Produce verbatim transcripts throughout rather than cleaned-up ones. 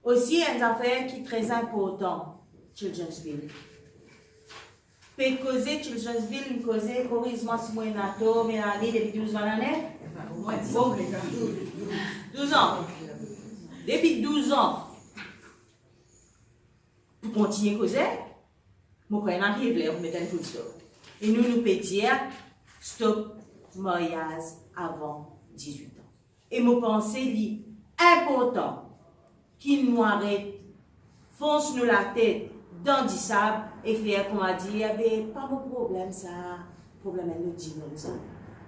Osi, enn zafer ki tre inportan, Children's Bill. Pe koze Children's Bill, nou koze, koriz mwa si mo ena tor, me li depi douz an, nane? Bon, douz an. Depi douz an. Pou kontigne koze, mo krwar ena pli ler pou met enn full stop. E nou, nou pe dir stop maryaz avan dizwit an. E mo panse li inportan ki nou aret fons nou latet dan disab e fer kouma dir, "Be, pa mo problem sa, problem enn lot dimoun sa."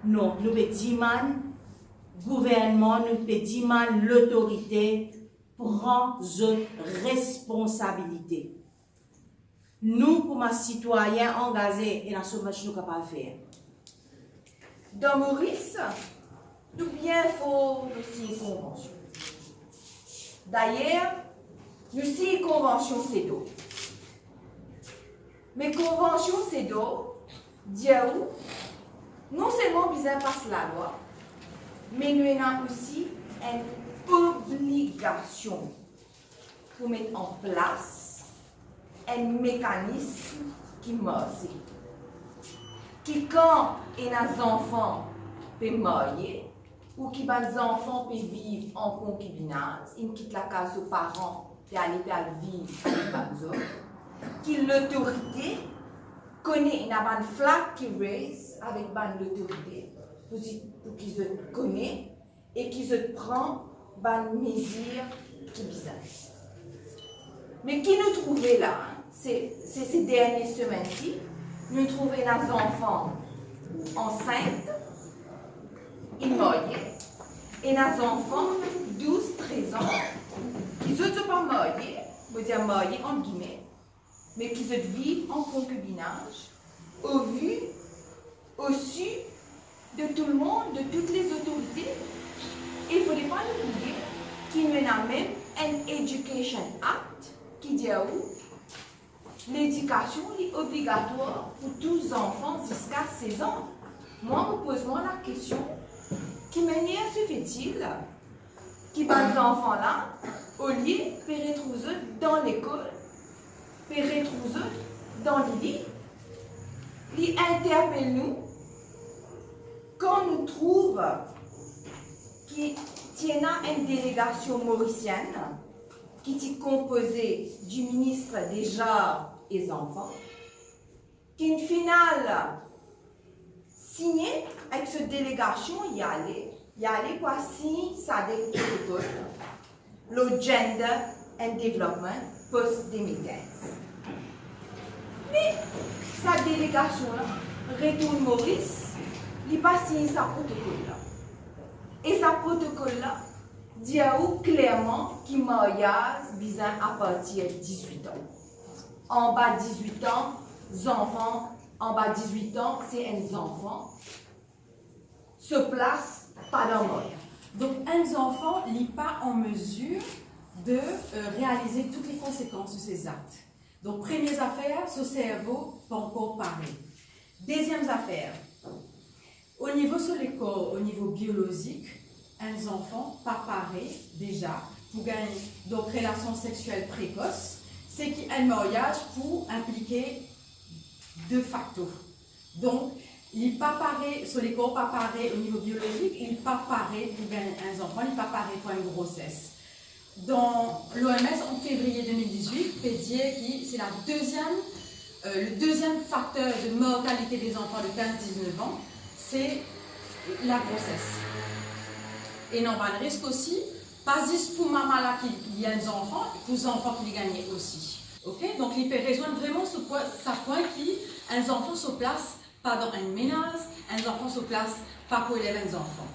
Non, nou pe dimann gouvernman, nou pe dimann lotorite pran zot responsabilite. Nou, kouma sitwayin angaze, ena so much nou kapav fer. Dan Moris, nou bien for pou sign konvansion. Dayer, nou sign konvansion CEDAW. Me konvansion CEDAW dir ou non selman bizin pas lalwa, me nou ena osi enn obligasion pou met an plas enn mekanism ki marse. Ki kan ena zanfan pe marye, ou ki bann zanfan pe viv an konkibinaz, inn kit lakaz so paran, pe ale, pe al viv avek bann zot, ki lotorite kone, ena bann flag ki raise avek bann lotorite, pou zi-, pou ki zot kone e ki zot pran bann mezir ki bizin. Me ki nou trouve la, se, se, se dernie semenn ti, nou trouve ena zanfan ansint, inn marye, ena zanfan douz, trez an, ki zot, zot pa marye, mo dir marye ant gime, me ki zot viv an konkibinaz, o vu, o su de tou lemond, de tout lezotorite. E fode pa nou bliye ki nou ena mem enn Education Act ki dir ou ledikasion li obligatwar pou tou zanfan ziska sez an. Mwa, mo poz mwa lakestion, ki manier se fait-il ki bann zanfan la, olie pe retrouv zot dan lekol, pe retrouv zot dan lili, li interpel nou kan nou trouv ki ti ena enn delegasion morisienn ki ti konpoze di minis de Zar e Zanfan, ki'nn final signe ek so delegasion, li ale, li ale pou al sign sa de protokol lor Gender and Development post de mil kinz. Me sa delegasion la retourn Moris, li pa sign sa protokol la. E sa protokol la dir ou klerman ki maryaz bizin apartir dizwit an. Anba dizwit an, zanfan, anba dizwit an, se enn zanfan, so plas pa dan maryaz. Donk, enn zanfan, li pa an mezir de, euh, realize tou le konsekans de se zakt. Donk, premie zafer, so servo pa ankor pare. Deziem zafer, o nivo so lekor, o nivo biolozik, enn zanfan pa pare deza pou gagn, donk, relasion sexiel prekos, seki enn maryaz pou inplike de facto. Donk, li pa pare, so lekor pa pare o nivo biolozik, li pa pare pou gagn enn zanfan, li pa pare pou enn groses. Dan l'O M S, an fevriye de mil dizwit, pe dir ki se la deziem, euh, le deziem fakter de mortalite de zanfan de kinz diznef an, se lagroses. E ena bann risk osi, pa zis pou mama la ki li enn zanfan, pou zanfan ki li gagne osi. Ok? Donk, li pe rezwenn vreman so pwin, sa pwin ki enn zanfan so plas pa dan enn menaz, enn zanfan so plas pa pou elev enn zanfan.